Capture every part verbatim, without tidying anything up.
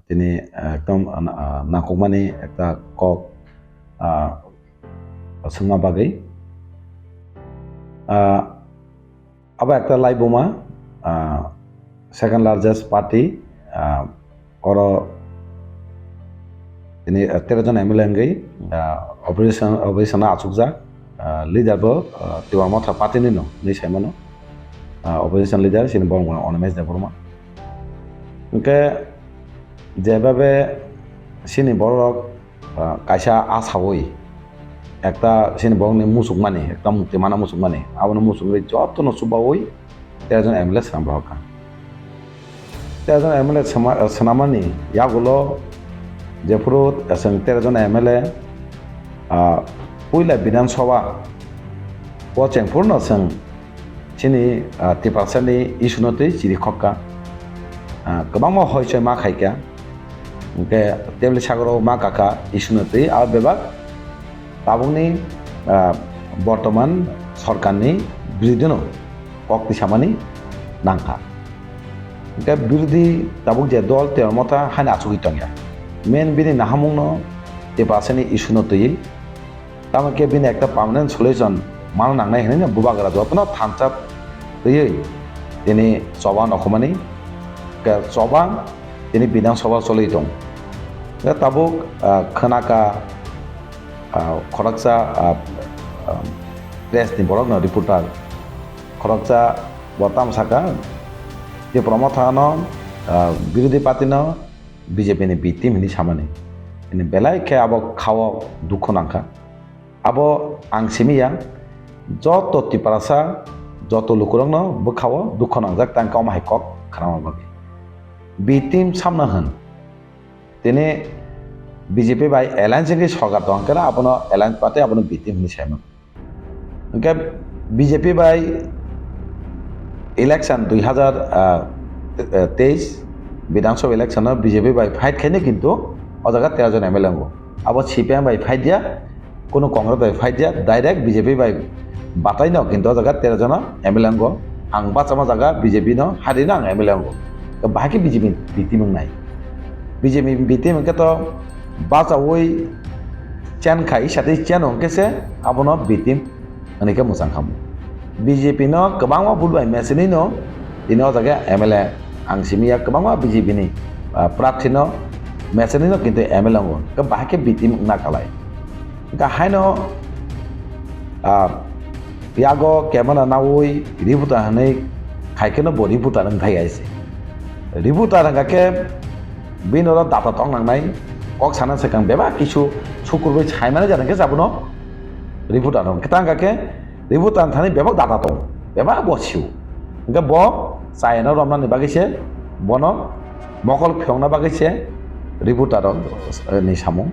tini, ah, ekdom, ah, nangkukmani ekta kok, ah, swngma bagwi. Ah, abo ekta laibuma, ah, second largest party, ah, oro tini, ah, tero jon M L A wngwi, ah, opposition, opposition o achukjak, ah, leader bo, ah, Tipra Motha party ni no hinwi saimano, ah, opposition leader chini borok mung Animesh Debbarma. Hwnkhe jebabe chini borok, ah, kaisa asaui ekta chini borokni muchukmani, ekta mukti mana muchukmani, abono muchungwi jotono chubaui tero jon M L A swnam rohorkha. Tero jon M L A swma-, swnamani yagulo jephuru chwng tero jon M L A, ah, puila Bidhan Sabha o chengphurno chwng chini, ah, Tiprasani issue no twi chiri khokka. Ah, kwbangma hoichoi ma khaikha. Hwnkhe tebli sagoro ma kakha issue no twi abo bebak tabukni, ah, bortoman sorkarni birodino kok tisamani nangkha. Hwnkhe birodhi tabuk je dol Tipra Motha haino achugwi tongya. Main bini nahamungno Tiprasani issue no twiwi. Tamo khe bini ekta permanent solution mano nangnai hinwi bubagra jotono thansa twiwi tini choba nokhumani, ke choba tini Bidhan Sabha choli tong. Ke tabuk, ah, khwnaka, ah, khoroksa, ah, ah, press ni borok no reporter khoroksa bo tamo saka Tipra Motha no, ah, birodhi party no B J P ni B team hinwi samani. Ini belai khe abo khao dukhu nangkha. Abo ang simi ya, joto Tiprasa, joto lukurokno bwkhao dukhu nangjak tang khe omo hai kok khnama bagwi. B team samna hwn. Tini B J P bai alliance wngwi sorkar tong khe abono alliance party abono B team hinwi saimano. Hwnkhe B J P bai election dui hazar, ah, eh, teis Bidhan Sabha election o B J P bai fight khaino kintu o jaga tero jon M L A wngo. Abo C P I M bai fight ya, kunu Congress bai fight ya, direct B J P bai batai no kintu o jaga tero jon M L A wngo. Ang bachama jaga B J P no hari no ang M L A wngo. To bahai khe B J P B team wngnai. B J P B team hwnkhe to bachaui chen khai, satwi chen hwnkhe se abono B team hwnwi khe mwchang khamu. B J P no kwbangma vote bai mechenwi no tini o jaga M L A ang simi ya kwbangma B J P ni, ah, prarthi no mechenwi no kintu M L A wngo. Khe bahai khe B team wngna kalai. Hwnkhe haino, ah, yago camera naui reporter hinwi khai kheno bo reporter wng thai aise. Reporter hwnkha khe bini oro data tong nangnai, kok sana swkang bebak kisu sukurbai saimani jani khe abono reporter wng. Khe tang khe reporter thani bebak data tong, bebak bo sio. Hwnkhe bo chayano romnani bagwi se bono mokol phiyokna bagwi se reporter rok, eh, ni samung.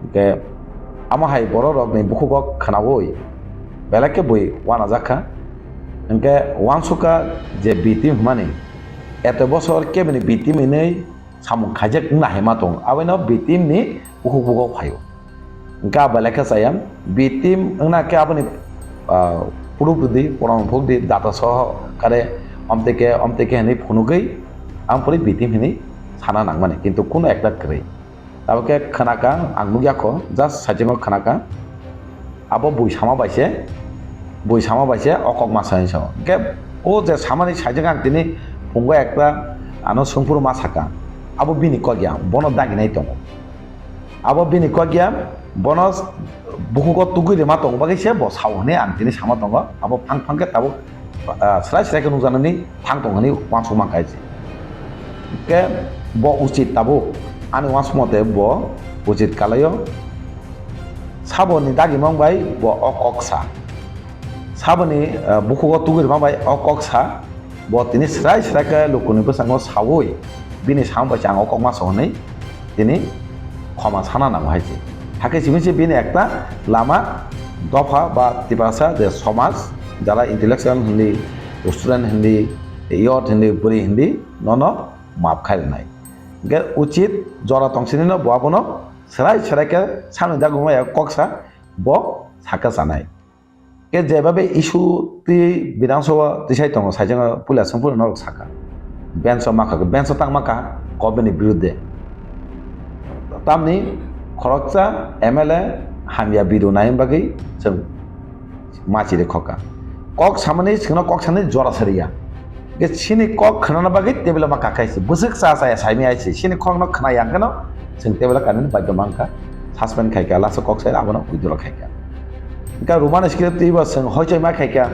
Hwnkhe amo hai borok rokni bukhugo khwnaui belai khe bui uanajak kha. Hwnkhe uansukha je B team hwnmani eto bosor kebini B team hinwi samung khaijak wngna hai ma tongo. Abono B team ni bukhuk bukhuk phaio. Hwnkhe abo belai khe chaya. B team wngna khe aboni, ah, proof rwdi, proman phukdi, data soho kare omtwi khe, omtwi khe hinwi phunugwi ang pori B team hinwi sana nangmani. Kintu kunu ekta kwrwi. Abo khe khwnaka, ang nukya kho, just saichungo khwnaka. Abo bui sama bai se, bui sama bai se o kok ma sai sao. Hwnkhe o je samani saichung ang tini phungo ekta ano sungphuru ma saka. Abo bini kok ya, bono daginai tongo. Abo bini kok ya, bono bukhugo tugui rima tongo bagwi se bo sao hwnwi ang tini sama tongo. Abo phang phang khe tabuk, ah, srai srai khe nukjaknani thang tong hwnwi uansuk mankha se. Khe bo uchit tabuk ani uansuk mate bo uchit kalaio. Saboni dagimang bai bo o kok sa. Saboni, ah, bukhugo tugui rima bai o kok sa. Bo tini srai srai khe lukuni bwskango saui bini samung bai se ang o kok ma sao hwnwi tini khoma sana nango hai se. Hakhe simi se bini ekta lama dopha ba Tiprasa je somaj, jara intellectual hindi, student hindi, youth hindi, bwrwi hindi, nono maap khai rwnai. Hwnkhe uchit jora tong sini no bo abono srai srai khe samni dagimang bai kok sa bo sakha sanai. Khe jebabe issue twi Bidhan Sabha tisai tongo, saichung puila songphuru norok sakha. Bench o makha, bench o tang makha, government ni birudde. Tamni khoroksa M L A hamya video nai bagwi chwng machi rwkha. Kok samani chwngno kok sani jora sariya. Ge chini kok khwnana bagwi table ma kakai se. Bwswk cha cha ya saimi ai se. Chini kokno khna yang keno chwng table kanani baidyo mankha. Suspend khaika, lasa kok sai abono withdraw khaika. Ga Roman script twi bo chwng hoichoi ma khaika.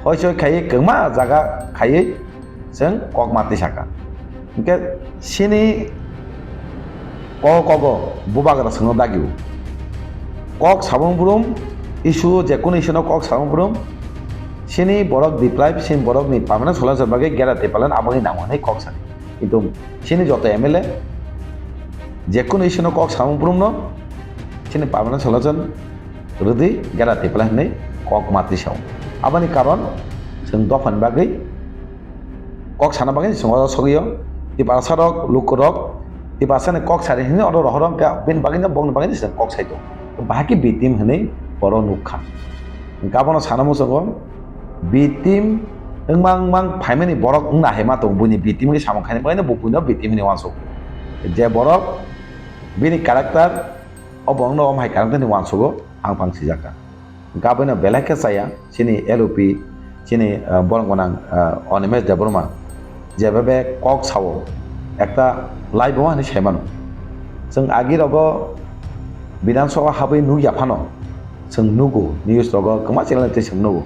Hoichoi khaiwi kwma jaga khaiwi chwng kok ma twi saka. Hinkhe chini kok kogo bubagra chwngno dagio. Kok sabung brum issue, je kunu issue no kok sabung brum chini borok deprive, chini borokni permanent solution bagwi gera department aboni nango hinwi kok sani. Kintu chini joto M L A je kunu issue no kok sabung brum no chini permanent solution rwdi gera department hinwi kok ma twi sao. Aboni karon chwng dophani bagwi kok sana bagwi chwng oro sogwi o. Tiprasa rok, luku rok, Tiprasa ni kok sari hinwi oro rohor wngkha, bini bagwi no, bokni bagwi no chwng kok sai tongo. Bahai khe B team hinwi oro nukha. Hwnkhe abono sana muchungo B team wngmang mang phaimani borok wngna hai ma tongo, buini B team khe samung khaina bagwi no bo buino B team hinwi uansuk. Je borok bini character, o borok no omo hai character hinwi uansugo, phang phang sijak kha. Hwnkhe abono belai khe chaya, chini L O P, chini, ah, borok gwnang, ah, Animesh Debbarma, jeba be kok sao, ekta laibuma hinwi sai mano. Chwng agi rogo Bidhan Sabha habwi nukya phano, chwng nugo, news rogo kwma channel twi chwng nugo.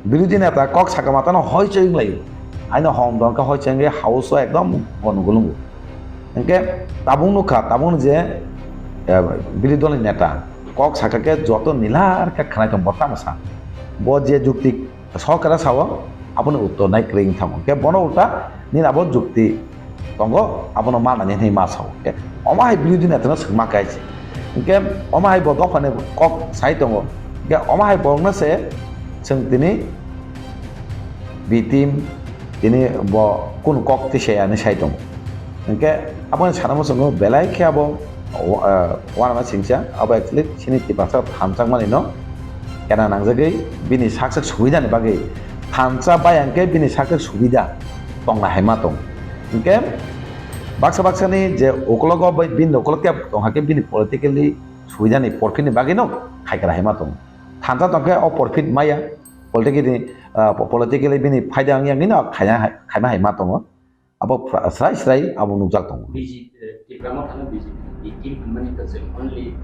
Birodhi neta kok saka matano hoi choi wnglaio. Aino hom dongkha hoi chengwi house o ekdom gonogol wngo. Hwnkhe tabuk nukha, tabuk je, eh, birodhi dolni neta kok saka khe joto nilar khe khwnai tong bo tamo sa. Bo je jukti sorkara sao, aboni uttor nai kwrwi wng thango. Hwnkhe bono ulta nini abo jukti tongo, abono manani hinwi ma sao. Hwnkhe omo hai birodhi netano swngma khe se. Hwnkhe omo hai bo dophani kok sai tongo. Hwnkhe omo hai borokno se chwng tini B team, tini bo kunu kok tisa ya hinwi sai tongo. Hwnkhe aboni sana muchungo belai khe abo, ah, uanama singcha, abo actually chini Tiprasa thansa manino kena nangjagwi bini sak sak subidani bagwi thansa bai hwnkhe bini sak sak subida tongna hai ma tong. Hwnkhe baksa baksani je ukologo bai bini ukolog tei tong hakhe bini politically subidani porphitni bagwino khaikra hai ma tong. Thansa tongkhe o porphit maya, politically, ah, po-, politically bini phaida wngya hinwi no khaina hai, khaima hai ma tongo. Abo phra-, srai srai abo nukjak tongo. B J P, eh, Tipra Motha no B J P ni B team hwnmani kwchwng only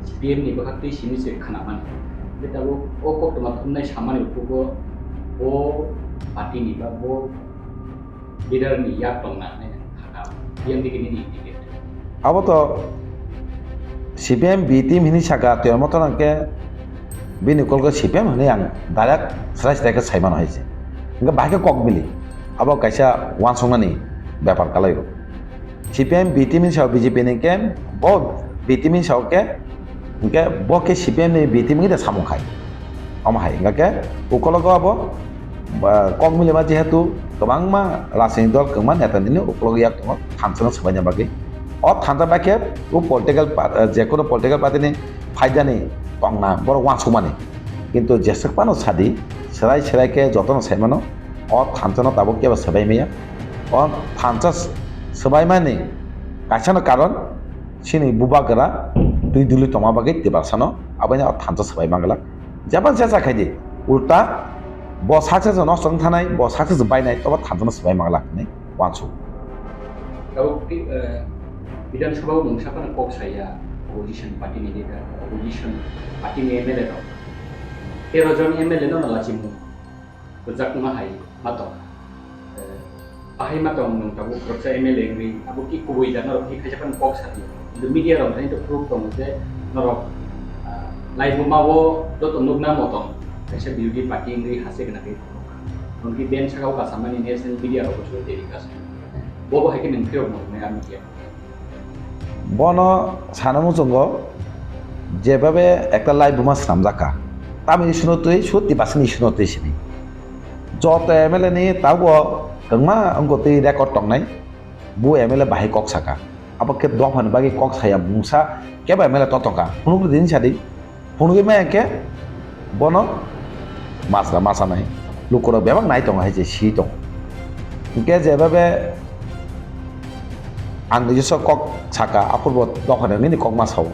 C P M ni bwkhaktwi simi se khwnamani. Hwnkhe tabuk o koktwma thumnai samani ukhugo bo party ni ba bo leader ni yak tongna hinwi ang kha, P M D K nini ticket. Abo to C P M B team hinwi saka, tei omo to nang khe bini ukolgo C P M hinwi ang direct srai srai khe sai mano hai se. Hwnkhe bahai khe kok mili. Abo kaisa uansuknani bepar kalaio. C P M B team hinwi sao B J P ni khe bo B team hinwi sao khe Hwnkhe bo khe C P M ni B team wngwi da samung khai. Omo hai, hwnkhe ukologo abo, ah, kok milima jehetu kwbangma rajniti dol kwbangma neta nini ukologo yak tongo thansa no swbaina bagwi. O thansa bai khe o political pa-, ah, jekono political party ni phaidani tongna borok uansukmani. Kintu jeswk phano sadi, swrai swrai khe jotono sai mano, o thansa no tabuk kebo swbai maya. O thansa s-, swbaimani kaisa no karon, chini bubagra twi duli tongma bagwi Tiprasano aboino thansa swbai manglak. Jeba jesa khaidi, ulta bo success no chwng thanai, bo success bainai, tobo thansano swbai manglak hinwi uansuk. Tabuk, eh, Bidhan Sabha o mungsa phano kok saya, opposition party ni leader, opposition party ni M L A rok. Tero jon M L A no lachimung. Rwjakma hai ma tong. Eh, bahai ma tong nwng tabuk khoroksa M L A wngwi, abo ki kubui da norok ki khaisa phano kok sadi. Kintu media rok thani to proof tongo je norok, ah, laibuma o joto nukna motong kaisa birodhi party wngwi hase gwnangwi tongkha. Nwng ki ben saka o kasamani national media rok bo telecast. Bo bo hai khe nwng phirok nuknai a media. Bono sana muchungo jebabe ekta laibuma swnamjak kha. Tamoni issue no twi, sut Tiprasani issue no twi sini. Joto M L A ni tabuk kwbangma wngkha twi record tongnai. Bu M L A bahai kok saka. Abo khe dophani bagwi kok saya mungsa kebo M L A totokha. Phunukdi din sadi. Phunugwi maya khe bono masra masanai lukurok bebak nai tongo hai se si tongo. Hinkhe jebabe Ang nijoswa kok saka, aphurbo dophani wngwi ni kok ma sao.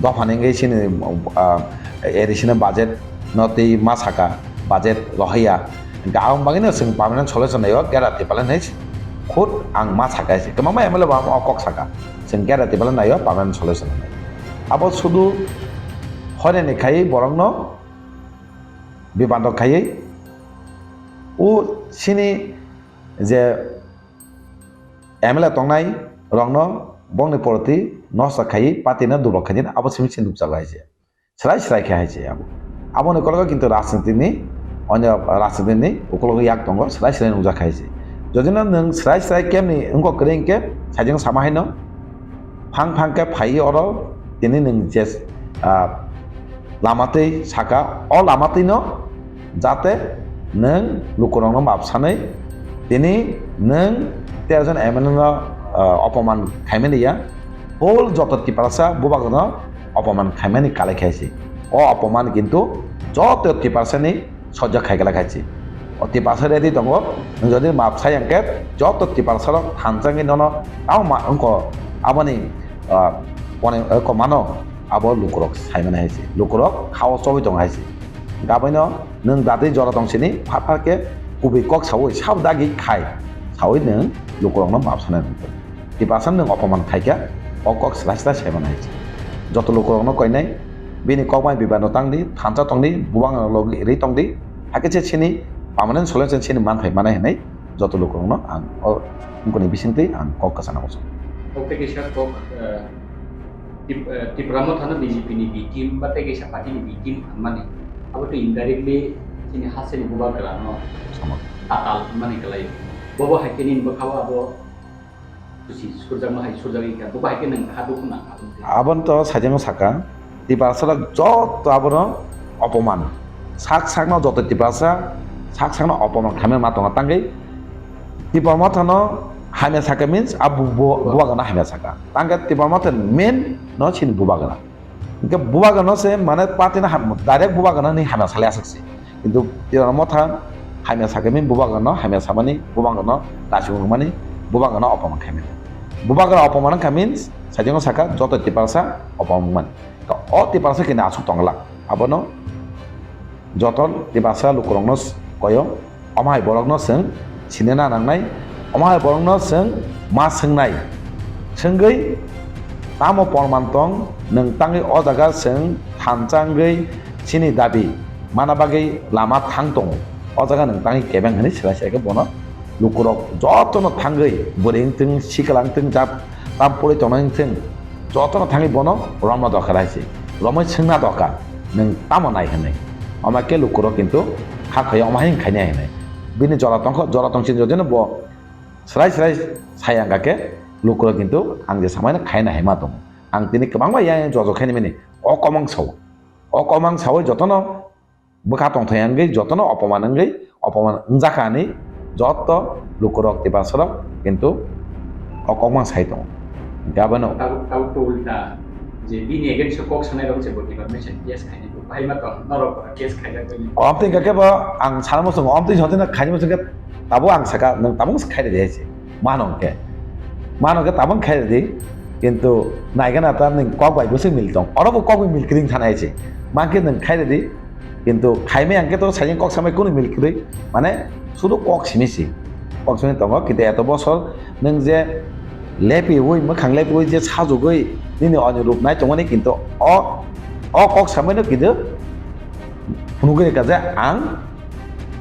Dophani wngwi chini, ah, A D C ni budget no twi ma saka, budget rohorya. Hwnkhe aboni bagwino chwng permanent solution naio, Gera Tipalan hinwi khud ang ma saka se. Kwbangma M L A bo ang o kok saka. Chwng Gera Tipalan naio, permanent solution hinwi. Abo sudu horeni khai borokno bibando khaiwi o chini je M L A tongnai rokno bongni poroti nosta khaiwi party no dublok khaidi abo simi se nukjago hai se. Srai srai khe hai se abo. Aboni kologo kintu rajniti ni, onyo rajniti ni ukologo yak tongo, srai srai nukjak hai se. Jodi no nwng srai srai kemni wngkok kwrwi hinkhe, sajeng sama haino, phang phang khe phaiwi oro tini nwng je, ah, lama twi saka, o lama twi no jate nwng lukurokno map sanwi tini nwng tero jon M L A no, ah, opoman khaimani ya, whole joto Tiprasa bubagrano opoman khaimani kalai khai se. O opoman kintu joto Tiprasa ni sojak khai glak hai se. O Tiprasa ready tongo, nwng jodi map sai hwnkhe joto Tiprasa rok thansa wngwi nono tamo ma wngkho aboni, ah, pone, eh, komano abo lukurok saimani hai se. Lukurok khao chogwi tongo hai se. Gabaino nwng datwi jora tong sini phar phar khe kubui kok saui sabo dagi khai saui nwng lukurokno map sanai rwngkha. Tiprasa nwng opoman khaikha, o kok srai srai saimanai. Joto lukurokno koinai, bini kok bai bibano tangdi, thansa tongdi, bubang rok logi ri tongdi, hakhe se chini permanent solution chini manthai manai hinwi joto lukurokno ang o wngkoni bisingtwi ang kok kwchana muchung. Kok tei kisa kok, eh, Tip-, eh, Tipra Motha no B J P ni B team ba tei kisa party ni B team hinmani, abo tei indirectly chini hasteni bubagrano Sama. Tatal hinmani kwlai. Bobo hai khe nini bwkhao abo Kuchi surjakma hai surjagwi kha, bo bahai khe nwng kha dukhu nang kha. Aboni to sajagwi saka, Tiprasa rok joto abono opoman. Sak sakno joto Tiprasa, sak sakno opoman khaimani ma tongo. Tangwi Tipra Mothano hamya saka means a bu-, bu-, bubagano hamya saka. Tangkhe Tipra Motha main no chini bubagana. Hingke bubagano se mane party no ham, direct bubagano ni hamya salai aswk se. Kintu Tipra Motha hamya sakhe min bubagano hamya samani, bubagano naisingmani, bubagano opoman khaimani. Bubagano opoman wngkha means sajagwi saka joto Tiprasa opoman wngmani. O Tiprasa kini aswk tongla. Abono joto Tiprasa lukurokno koyo. Omo hai borokno chwng sinina nangnai, omo hai borokno chwng ma swngnai. Swngwi tamo porman tong, nwng tangwi o jaga chwng thansa wngwi chini dabi mana bagwi lama thang tongo. O jaga nwng tangwi kebeng hwnwi swlai swlai khe bono lukurok jotono thangwi bwrwi wngthung, sikla wngthung, jat tam puri tongnai wngthung, jotono thangwi bono romna dorkar hai se. Romwi swngna dorkar, nwng tamo nai hwnwi. Omo khe lukurok kintu kha khaiya omo hai wng khainai hwnwi. Bini jora tongkho, jora tongsi jodino bo srai srai sai ang kha khe lukurok kintu ang je samai no khaina hai ma tongo. Ang tini kwbangma yang yang jojo khaini mini o komang sao. O komang saui jotono bwkha tongthai wngwi jotono opoman wngwi opoman wngjakha hinwi joto lukurok Tiprasarok kintu o kokmang sai tongo. Hingke abono tabuk, tabuk to ulta je bini against o kok sanai rok se bo deformation case khainai bo bahai ma tong norok case khaijak bai. Omtwi hingke kebo ang sana muchungo omtwi jotino khaini muchungke tabuk ang saka nwng tabuk khairidi hai se mano hingke mano hingke tabuk khairidi kintu naigana ta nwng kok bai bwswk mil tong oro bo kok bai mil kiring thana hai se mankhe nwng khairidi. Kintu khaimai ang khe to sajeng kok samai kunu mil kwrwi, mane sudu kok simi si. Kok simi tongo, kintu eto bosor nwng je lepiwi, mwkhang lepiwi je sajugwi nini oni rup nai tongmani, kintu o, o kok samai no kintu phunugwi rwkha je ang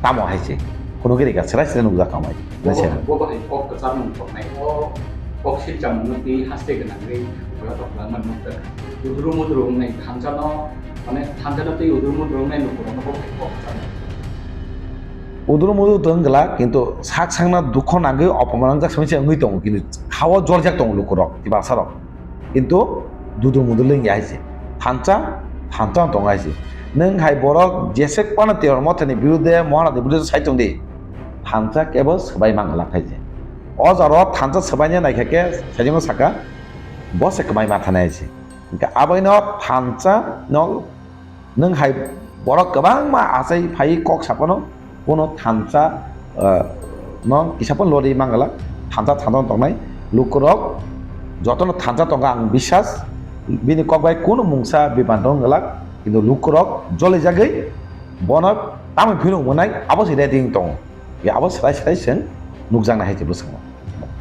tamo hai se. Phunugwi rwkha, srai srai nukjak tongmai. Bo, bo hai kok kwchar nung toknai, o kok silcham nung twi haste gwnangwi tokla tokla man nukjak. Udru mudru wngnai thansa no, mane thansa no twi udru mudru wngnai nukurok no bo hai kok kwchar nung. Udru mudru to wng glak, kintu sak sakno dukho nangwi opoman wngjak simi se wngwi tongo, kintu hao jorjak tongo lukurok, Tiprasarok. Kintu dudu mudu lengya hai se. Thansa, thansa wng tongo hai se. Nwng hai borok jesek phano Tipra Mothani birude, Mohanani birude sai tong di. Thansa kebo swbai mang glak hai se. O jaro thansa swbaina naikha khe sajingo saka, bo se kwbai ma thanai hai se. Hingkhe aboino thansa no nwng hai borok kwbangma achai phai kok saphano, bono thansa, ah, no kisa phano lori mangala, thansa thansa tongnai, Lukurok jotono thansa tongo ang biswas, bini kok bai kunu mungsa bibantong wngwlak, kintu lukurok jolijagwi bono tamoni phino mwnai abo se ready wng tongo. Ya abo swrai swrai chwng nukjaknai hai se bwskango.